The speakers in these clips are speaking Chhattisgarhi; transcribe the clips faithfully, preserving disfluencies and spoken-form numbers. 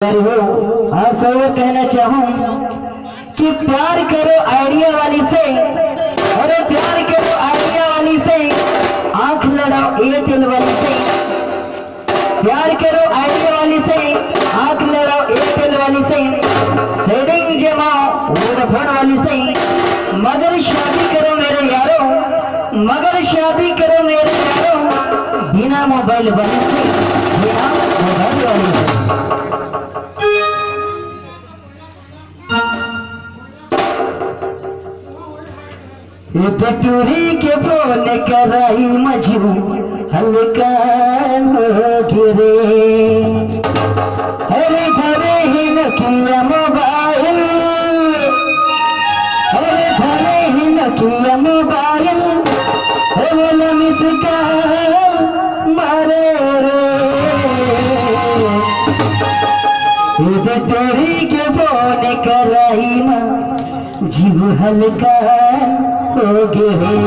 हो, आप सबको कहना चाहूँ कि प्यार करो आइडिया वाली से, अरे प्यार करो आइडिया वाली से, आंख लड़ाओ एयरटेल वाली से। प्यार करो आइडिया वाली से, आंख लड़ाओ एयरटेल वाली से, सेटिंग जमाओ वोडाफोन वाली से, मगर शादी करो मेरे यारो, मगर शादी करो मेरे यारो, बिना मोबाइल वाली से, बिना मोबाइल वाली से। ए बटुरी के फोन कराई मजू हल्का हो गिरे। अरे धरे ही नकिया मोबाइल, अरे धरे ही नकिया मोबाइल, अरे मिस कॉल मारे रे। ए बटुरी के फोन कराई मा जीव हल्का हो गे हे।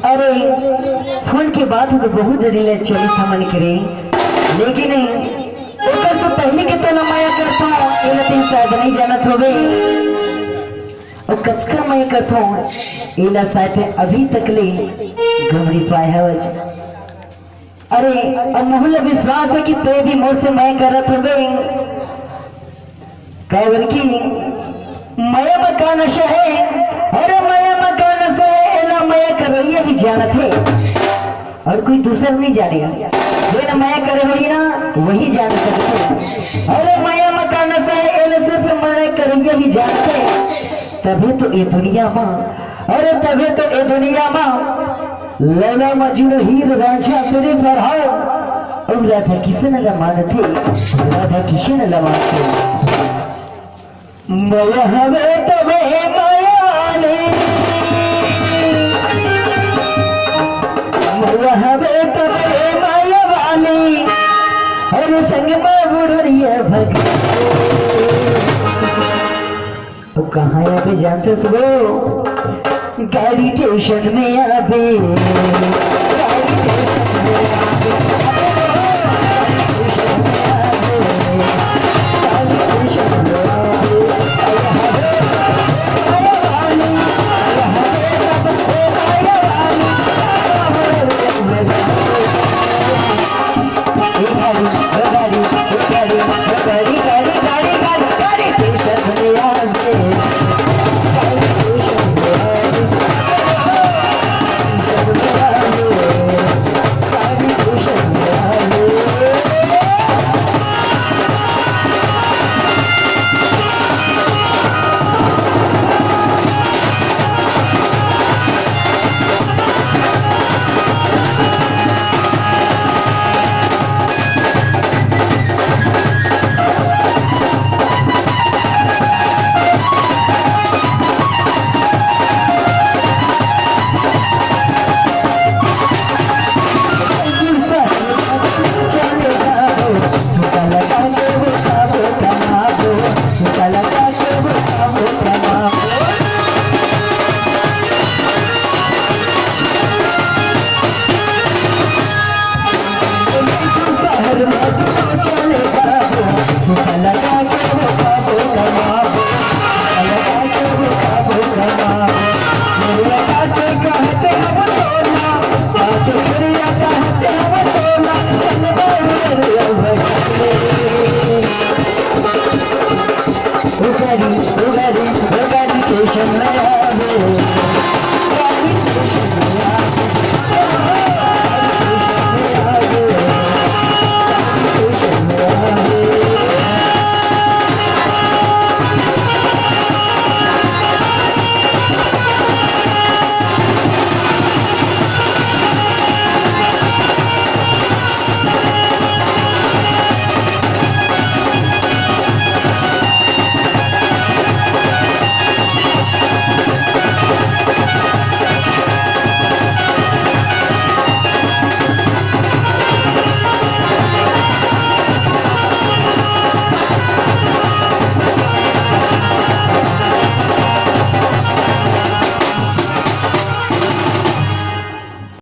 अरे, फोन के बात हो तो बहुत देर ले चली समन करे, लेकिन ओकर से पहले के तोला मया करता, एला तैं शायद नहीं जानत होबे। अउ कतका मया करता, एला शायद अभी तक ले गमरी पाए हवच। अरे, अब मोहन ला विश्वास हे कि तैं भी मोर से मया करत होबे। काबर कि मया म का नशा हे? अरे, मया म का नशा हे, एला मया करइया ही जानत हे। और कोई दूसर नहीं जाने। जेला मया करे होही ना, वही जान सकथे। अरे मया म का नशा हे, एला सिर्फ मया करइया ही जानथे। तभे तो ए दुनिया म, अरे तभे तो ए दुनिया म लैला मजनू, हीर रांझा, सिर्फ हर हाल अउ राधा किशन ल मानथे, राधा किशन ल मानथे। मया हवे तभे मया वाली, मया हवे तभे मया वाली, अउ संग म बुढ़िया भगत। अब कहाँ आबे जानथस वो? गाड़ी स्टेशन में आबे, गाड़ी स्टेशन में आबे।